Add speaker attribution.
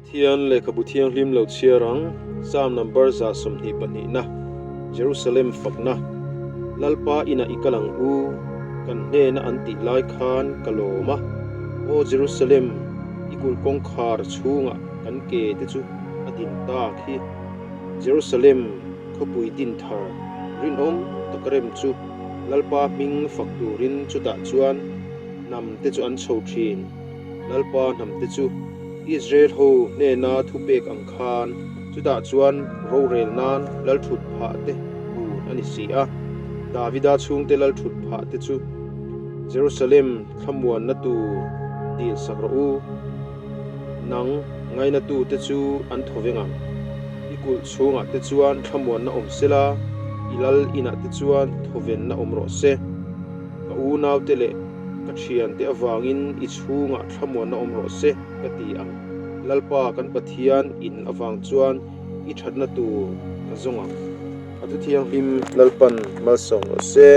Speaker 1: Pathian Lehkhabu Thianghlim lo chhiar ang, Psalm number 122 na, Jerusalem fakna, Lalpa inah i kal ang u, kan hnena an tih lai khan ka lawm a, Aw Jerusalem, i kulh kawngkhar chhungah kan ke te chu a din tak hi. Jerusalem khawpui din thar rinawm tak rem chu Lalpa hming fak turin chutah chuan hnam te chu an chho thin. Lalpa hnam te chu Israel ho hnena thupek ang khan chutah chuan rorel nan lalthut phah te bun a ni si a. Davida chhungte lalthut phah te chu Jerusalem thlamuanna tur dil sak rawh u. Nang ngainatu te chu an thaw veng ang. I kulh chhungah te chuan thlamuanna awm sela, i lal inah te chuan thawvenna awm rawh se. Ka unaute leh ka thiante avangin i chhungah thlamuanna awm rawh se ka ti ang. Lalpa kan Pathian in avang chuan i thatna tur ka zawng ang. A thu thianghlim Lalpan malsawm rawh se.